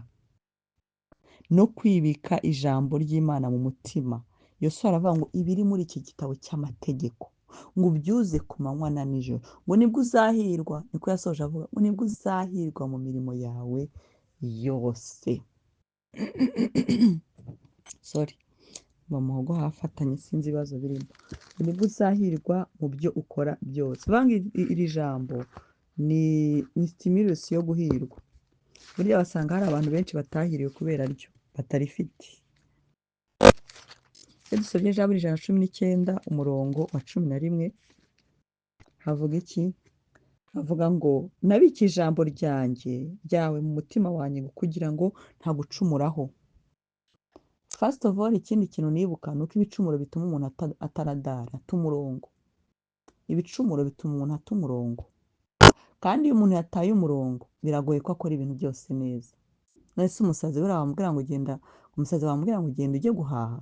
no kwibika ijambo ry'Imana mu mutima. Yosuwa aravuga ngo ibiri muri iki gitabo cy'amategeko ngo ubyuze ku manywa na nijoro, ngo nibwo uzahirwa. Niko yasoje avuga ngo nibwo uzahirwa mu mirimo yawe yose. Sorry, mu muhogo hafatanye sinzi ibibazo birimo. Ngo nibwo uzahirwa mu byo ukora byose. Banga iri jambo ni stimulus yo guhirwa. Burya basanga hari abantu benshi batahiriwe kubera ryo batarifite. Iyo dusomye Zaburi 119 umurongo wa 11 havuga iki? Havuga ngo nabike ijambo ryanjye ryawe mu mutima wanjye ngo kugira ngo ntagucumuraho. First of all, ikindi kintu nibuka ni uko ibicumuro bituma umuntu ataradara, ata umurongo. Ibicumuro bituma umuntu ata umurongo, kandi iyo umuntu yataye umurongo biragoye ko akora ibintu byose neza. None se umusazi buriya wamubwira ngo genda, umusazi wamubwira ngo genda ujye guhaha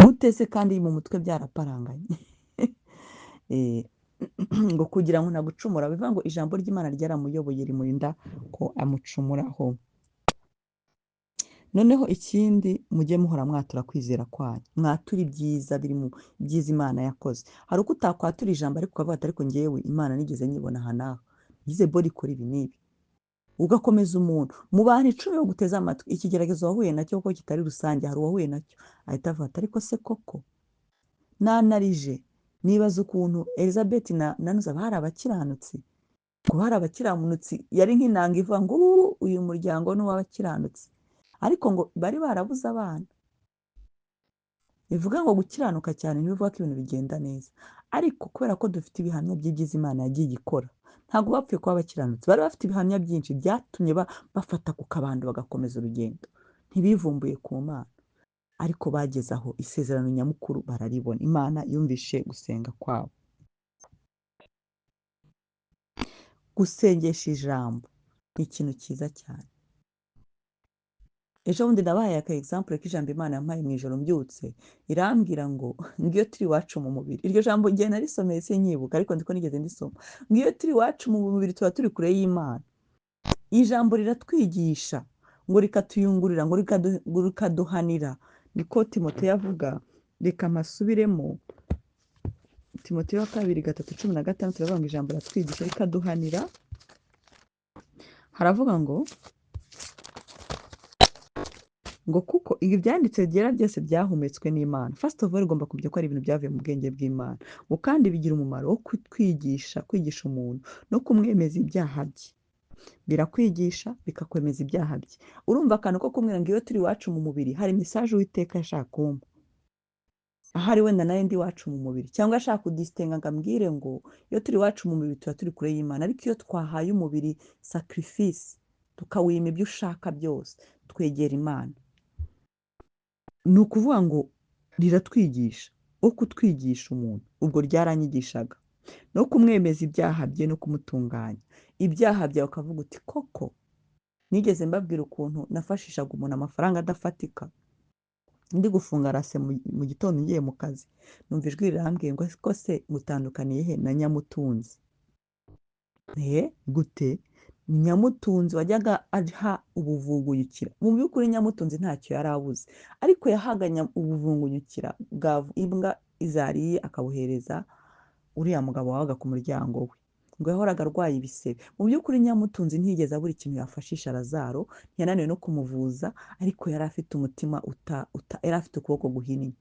gute se kandi mu mutwe byaraparanganye? Ngo kugira ngo ntagucumura, bivuga ngo ijambo ry'Imana ryaramuyoboye rimurinda ko amucumuraho. Noneho ikindi, mujye muhora mwatura kwizera kwanyu, mwatura ibyiza biri mu byiza Imana yakoze. Hari uko utakwatura ijambo ariko ukavuga ati ariko ngewe Imana nigeze nyibona aha n'aha, ngize bori ikora ibi n'ibi, ugakomeza umuntu. Mu bantu 10 baguteze amatwi, ikigeragezo wahuye nacyo kuko kitari rusange, hari uwahuye nacyo ahita avuga ati ariko se koko nanarije nibaza ukuntu Elizabeth na Nuza bari abakiranutsi. Ngo bari abakiranutsi, yari nk'inanga ivuga ngo uyu muryango ni uw'abakiranutsi, ariko ngo bari barabuze abana. Bivuga ngo gukiranuka cyane ntibivuga ko ibintu bigenda neza, ariko kubera ko dufite ibihamya by'ibyiza Imana yagiye ikora, ntabwo bapfuye kuba abakiranutsi, bari bafite ibihamya byinshi byatumye bafata ku kabando bagakomeza urugendo, ntibivumbuye ku Mana, ariko bageze aho isezerano nyamukuru bararibona. Imana yumvishe gusenga kwabo. Gusengesha ijambo ni ikintu cyiza cyane. Ejo bundi nabahaye aka example k'ijambo Imana yampaye mu ijoro mbyutse, irambwira ngo ngiyo turi iwacu mu mubiri. Iryo jambo ngiye narisomeye sinyibuka, ariko ndiko nigeze ndisoma. Ngiyo turi iwacu mu mubiri tuba turi kure y'Imana. Ijambo riratwigisha, ngo rikatuyungurira, ngo rikaduhanira. Niko Timoteyo avuga, reka mpasubiremo. Timoteyo wa kabiri 3:16 turavuga ngo ijambo riratwigisha rikaduhanira. Haravuga ngo kuko ibi byanditse byera byose byahumetswe n'Imana. First of all, ugomba kumenya ko ari ibintu byavuye mu bwenge bw'Imana, ngo kandi bigira umumaro wo kutwigisha, kwigisha umuntu no kumwemeza ibyaha bye. Birakwigisha bikakwemeza ibyaha bye. Urumva akantu ko kumwira ngo iyo turi iwacu mu mubiri hari message Uwiteka yashaka kumpa, ahari wenda nayo ndi iwacu mu mubiri, cyangwa ashaka kudisitenga ngo ambwire ngo iyo turi iwacu mu mubiri tuba turi kure y'Imana, ariko iyo twahaye umubiri sacrifice tukawima ibyo ushaka byose twegera Imana. Ni ukuvuga ngo riratwigisha, wo kutwigisha umuntu, ubwo ryaranyigishaga no kumwemeza ibyaha bye no kumutunganya ibyaha byawe, ukavuga uti koko nigeze mbabwira ukuntu nafashishaga umuntu amafaranga adafatika, ndi gufunga rase mu gitondo ngiye mu kazi, numva ijwi rirambwiye ngo ko se mutandukaniye he na Nyamutunzi? Gute? Nyamutunzi wajyaga aha ubuvungukira. Mu by'ukuri Nyamutunzi ntacyo yari abuze, ariko yahaga ubuvungukira bwa imbwa izariye akabuhereza uriya mugabo wabaga ku muryango we, ngo yahoraga arwaye ibisebe. Mu by'ukuri Nyamutunzi ntiyigeze abura ikintu yafashisha Lazaro, ntiyananiwe no kumuvuza, ariko yari afite umutima yari afite ukuboko guhinnye.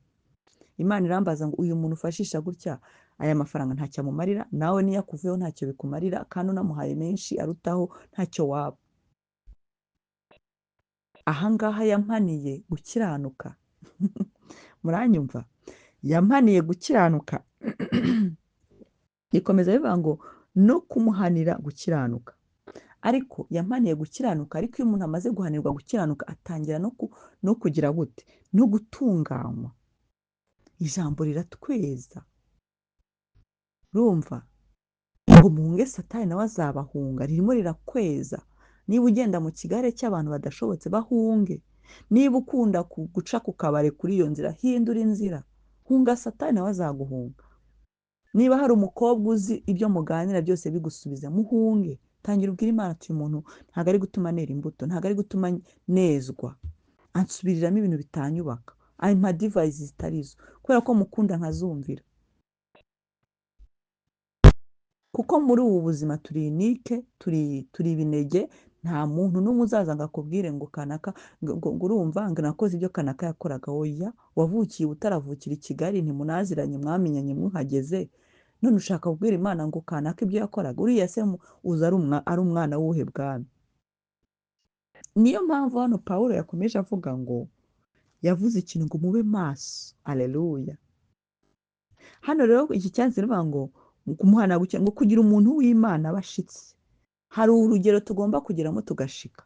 Imana irambaza ngo uyu muntu ufashisha gutya aya mafaranga ntacyo amumarira, nawe niyo akuvuyeho ntacyo bikumarira, kandi unamuhaye menshi arutaho ntacyo waba. Aha ngaha yampaniye gukiranuka. Muranyumva? Yampaniye gukiranuka. Ikomeza bivuga ngo no kumuhanira gukiranuka. Ariko yampaniye gukiranuka. Ariko iyo umuntu amaze guhanirwa gukiranuka atangira no kugira gute? No gutunganywa. Ijambo riratweza. Urumva? Ngo muhunge Satani nawe azabahunga, ririmo rirakweza. Niba ugenda mu kigare cy'abantu badashobotse, bahunge. Niba ukunda guca ku kabare kuri iyo nzira, hindura inzira. Hunga Satani nawe azaguhunga. Niba hari umukobwa uzi ibyo muganira byose bigusubiza, muhunge. Tangira ubwire Imana ati uyu muntu ntabwo ari gutuma nera imbuto, ntabwo ari gutuma nezwa, ansubiriramo ibintu bitanyubaka, ampa divayizi zitari zo, kubera ko mukunda nkazumvira. Kuko muri ubu buzima turi unike, turi ibinege, nta muntu n'umwe uzaza ngo akubwire ngo kanaka, ngo urumva ngo nakoze ibyo kanaka yakoraga. Oya, wavukiye utaravukira i Kigali, ntimunaziranye, mwamenyanye muhageze, none ushaka kubwira Imana ngo kanaka ibyo yakoraga, uriya se uza ari umwana w'uwuhe bwami? Niyo mpamvu hano Pawulo yakomeje avuga ngo yavuze ikintu ngo mube maso. Aleluya. Hano rero iki cyanditse rivuga ngo kumuhana gutya, ngo kugira umuntu w'Imana aba ashitse. Hari urugero tugomba kugeramo tugashika,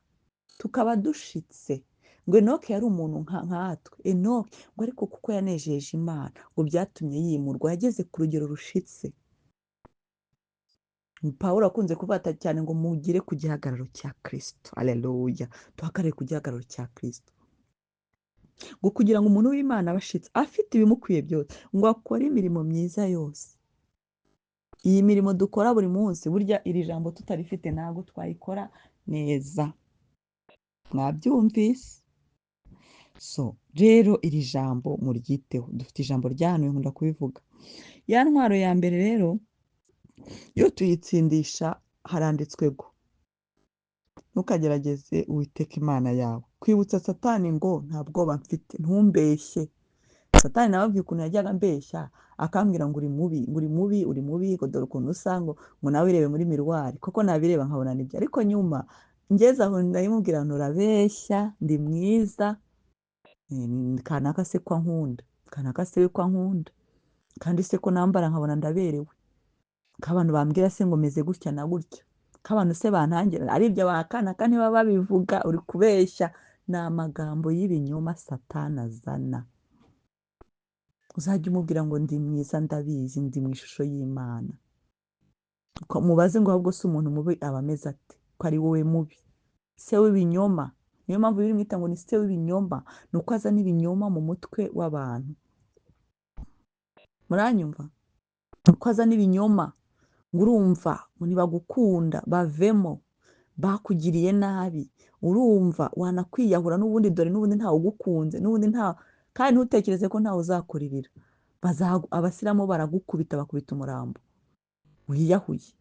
tukaba dushitse. Ngo Enoke yari umuntu nkatwe. Enoke ngo ariko kuko yanejeje Imana ngo byatumye yimurwa, yageze ku rugero rushitse. Pawulo akunze kuvuga cyane ngo mugire ku gihagararo cya Kristo. Aleluya. Duhagarare ku gihagararo cya Kristo. Ngo kugira ngo umuntu w'Imana abe ashitse, afite ibimukwiye byose, ngo akore imirimo myiza yose. Iyi mirimo dukora buri munsi, burya iri jambo tutarifite ntabwo twayikora neza. Mwabyumvise? So rero iri jambo muryiteho. Dufite ijambo ryahanuwe, nkunda kubivuga. Ya ntwaro ya mbere rero yo tuyitsindisha, haranditswe ngo ntukagerageze Uwiteka Imana yawe. Kwibutsa Satani ngo nta bwoba mfite, ntumbeshye. Satani nababwiye ukuntu yajyaga ambeshya, akambwira ngo uri mubi, ngo uri mubi, uri mubi, ngo dore ukuntu usa, ngo nawe irebe muri miruwari. Koko nabireba nkabona nibyo. Ariko nyuma ngeze aho ndabimubwira ngo urabeshya, ndi mwiza, kanaka se ko ankunda, kanaka se we ko ankunda, kandi se ko nambara nkabona ndaberewe, ko abantu bambwira se ngo meze gutya na gutya, ko abantu se bantangira, ari ibyo ba kanaka niba babivuga, uri kubeshya. Ni amagambo y'ibinyoma Satani azana. Uzajya umubwira ngo ndi mwiza, ndabizi, ndi mu ishusho y'Imana. Mubaze ngo ahubwo se umuntu mubi aba ameze ate, ko ari wowe mubi, se w'ibinyoma. Niyo mpamvu biri mwita ngo ni se w'ibinyoma, ni uko azana ibinyoma mu mutwe w'abantu. Muranyumva? Ni uko azana ibinyoma, ngo urumva ngo ntibagukunda, bavemo, bakugiriye nabi, urumva wanakwiyahura n'ubundi, dore n'ubundi ntawe ugukunze, n'ubundi nta, kandi ntutekereze ko ntawe uzakuririra. Abasilamu baragukubita, bakubita umurambo wiyahuye,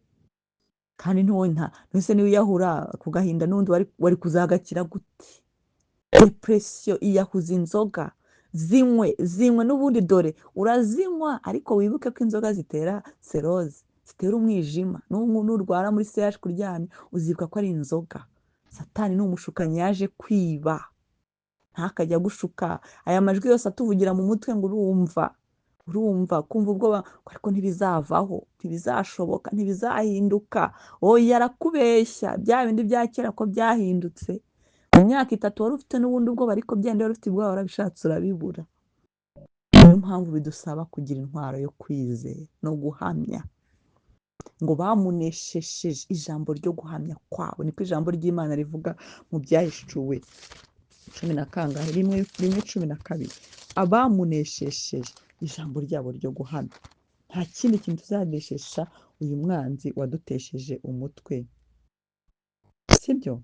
kandi ntuse niwiyahura ku gahinda n'undi wari kuzagakira gute? Depression, iyahuza inzoga, zinywe zinywe n'ubundi dore urazinywa, ariko wibuke ko inzoga zitera seroze, zitera umwijima. Nurwara muri CH kuryamye uzibuka ko ari inzoga. Satani ni umushukanyi, yaje kwiba, ntakajya agushuka. Aya majwi yose atuvugira mu mutwe ngo urumva, urumva, kumva ubwoba, ariko ntibizavaho, ntibizashoboka, ntibizahinduka. Oya, arakubeshya. Bya bindi bya kera ko byahindutse. Mu myaka 3 wari ufite n'ubundi ubwoba, ariko byenda wari ufite ubwoba warabishatse urabibura. Niyo mpamvu bidusaba kugira intwaro yo kwizera no guhamya. Ngo bamuneshesheje ijambo ryo guhamya kwabo, niko ijambo ry'Imana rivuga mu Byahishuwe cumi na kangahe, rimwe, rimwe cumi na kabiri. Abamuneshesheje ijambo ryabo ryo guhamya. Nta kindi kintu tuzaneshesha uyu mwanzi wadutesheje umutwe, sibyo?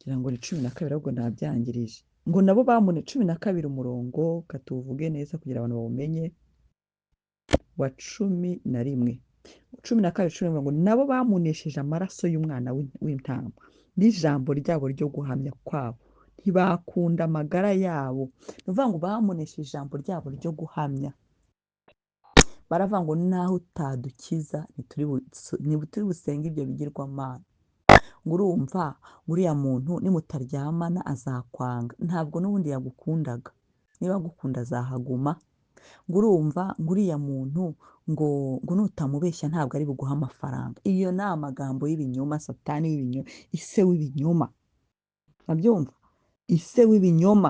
Ngira ngo ni 12, ahubwo nabyangirije. Ngo nabo bamune 12 umurongo, katuvuge neza kugira abantu bawumenye, wa 11. 12, cumi na rimwe, ngo nabo bamunesheje amaraso y'umwana w'intama n'ijambo ryabo ryo guhamya kwabo, ntibakunda amagara yabo. Ni ukuvuga ngo bamunesheje ijambo ryabo ryo guhamya. Baravuga ngo naho utadukiza ntituri busenge ibyo bigirwamana. Ngo urumva uriya muntu nimutaryamana azakwanga. Ntabwo n'ubundi yagukundaga, niba agukunda azahaguma. Ngo urumva ngo uriya muntu ngo nutamubeshya ntabwo ari buguhe amafaranga. Iyo ni amagambo y'ibinyoma, Satani w'ibinyoma, ise w'ibinyoma. Urabyumva? Ise w'ibinyoma.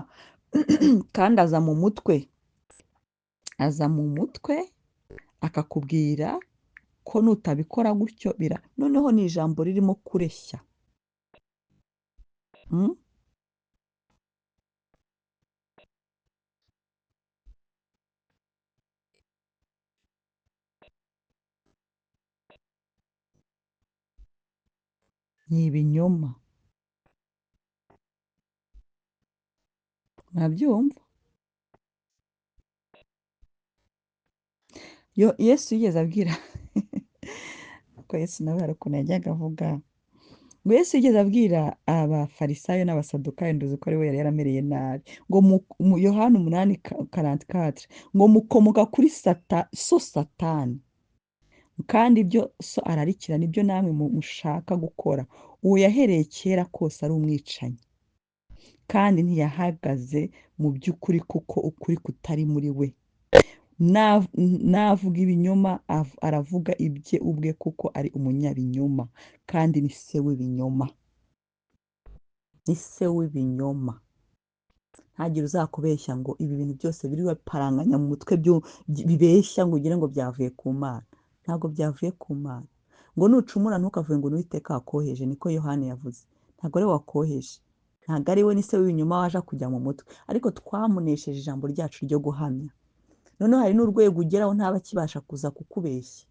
Kandi aza mu mutwe, aza mu mutwe akakubwira ko nutabikora gutyo bira. Noneho ni ijambo ririmo kureshya. Ni ibinyoma. Murabyumva? Yesu yigeze abwira ko Yesu nawe hari ukuntu yajyaga avuga ngo Yesu yigeze abwira abafarisayo n'abasadukayo, nduzi ko ari we yari yaramereye nabi, ngo mu Yohana 8:44 ngo mukomoka kuri so Satani, kandi ibyo so ararikira nibyo namwe mushaka gukora. Uwo yahereye kera kose ari umwicanyi, kandi ntiyahagaze mu by'ukuri kuko ukuri kutari muri we. Navuga ibinyoma aravuga ibye ubwe kuko ari umunyabinyoma, kandi ni se w'ibinyoma. Ni se w'ibinyoma. Ntagire uzakubeshya ngo ibi bintu byose biri paranganya mu mutwe bibeshya ngo ugire ngo byavuye ku Mana. Ntabwo byavuye ku Mana. Ngo nucumura ntukavuge ngo n'Uwiteka wakoheje, niko Yohana yavuze. Ntabwo ari we wakoheje, ntabwo ari we, ni se w'ibinyoma waje kujya mu mutwe. Ariko twamunesheje ijambo ryacu ryo guhamya. Noneho hari n'urwego ugeraho ntaba akibasha kuza kukubeshya,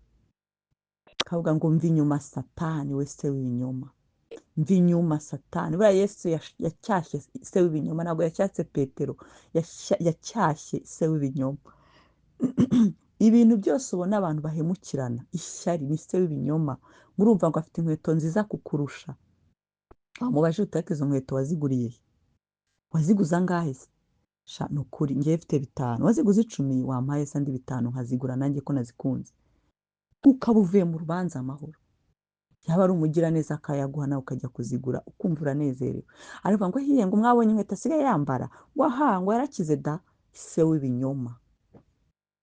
akavuga ngo mva inyuma Satani, we se w'ibinyoma, mva inyuma Satani. Buriya Yesu yacyashye se w'ibinyoma, ntabwo yacyatse Petero, yacyashye se w'ibinyoma. Ibintu byose ubona abantu bahemukirana, ishyari ni se w'ibinyoma. Murumva ngo afite inkweto nziza kukurusha, wamubajije uti ariko izo nkweto waziguriye he? Waziguze angahe se? Sha ni ukuri ngewe mfite 5, waziguze 10, wampaye se andi 5 nkazigura nanjye ko nazikunze. Ukaba uvuye mu rubanza amahoro. Yaba ari umugiraneza akayaguha nawe ukajya kuzigura ukumva uranezerewe. Aravuga ngo hiye ngo mwabonye inkweto asigaye yambara, ngo aha ngo yarakize da, se w'ibinyoma.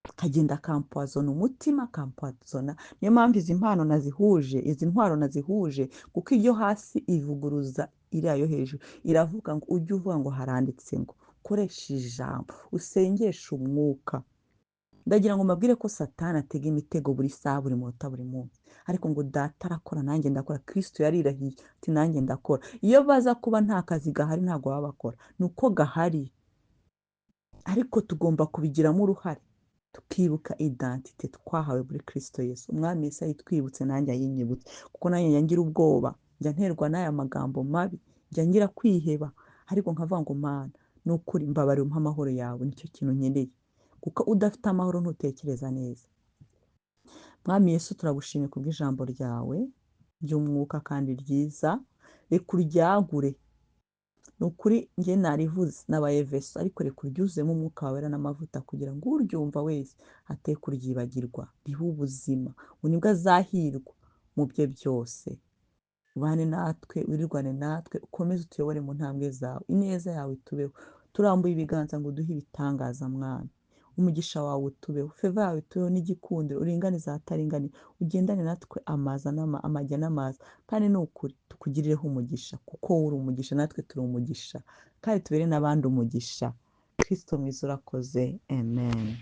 Akagenda akampwazona umutima, akampwazona. Niyo mpamvu izi mpano nazihuje, izi ntwaro nazihuje, kuko iyo hasi ivuguruza iriya yo hejuru. Iravuga ngo ujye uvuga ngo haranditse ngo koresha ijambo, usengeshe umwuka. Ndagira ngo mbabwire ko Satani atega imitego buri saha, buri munota, buri munsi. Ariko ngo data arakora nanjye ndakora, Kristo yarirahiye ati nanjye ndakora. Iyo baza kuba nta kazi gahari ntabwo baba bakora, ni uko gahari. Ariko tugomba kubigiramo uruhare, tukibuka identite twahawe muri Kristo Yesu. Umwami Yesu ayitwibutse nanjye ayinyibutse, kuko nanjye njya ngira ubwoba, njya nterwa n'aya magambo mabi, njya ngira kwiheba, ariko nkavuga ngo Mana ni ukuri mbabarira umpe amahoro yawe, nicyo kintu nkeneye. Kuko udafite amahoro ntutekereza neza. Mwami Yesu turagushimye kubw'ijambo ryawe ry'umwuka kandi ryiza, reka uryagure. Ni ukuri njye narivuze nabaye veso, ariko reka uryuzemo umwuka wawe n'amavuta kugira ngo uryumva wese ate kuryibagirwa, ribe ubuzima, ngo nibwo azahirwa mu bye byose. Ubane natwe, wirirwane natwe, ukomeze utuyobore mu ntambwe zawe, ineza yawe itubeho. Turambuye ibiganza ngo uduhe ibitangaza Mwami. Umugisha wawe utubeho, feva yawe itubeho n'igikundiro, uringanize ahataringaniye, ugendane natwe amaza amajya n'amaza. Kandi ni ukuri tukugirireho umugisha, kuko wowe uri umugisha natwe turi umugisha, kandi tubere n'abandi umugisha. Kristo mwiza urakoze, amen.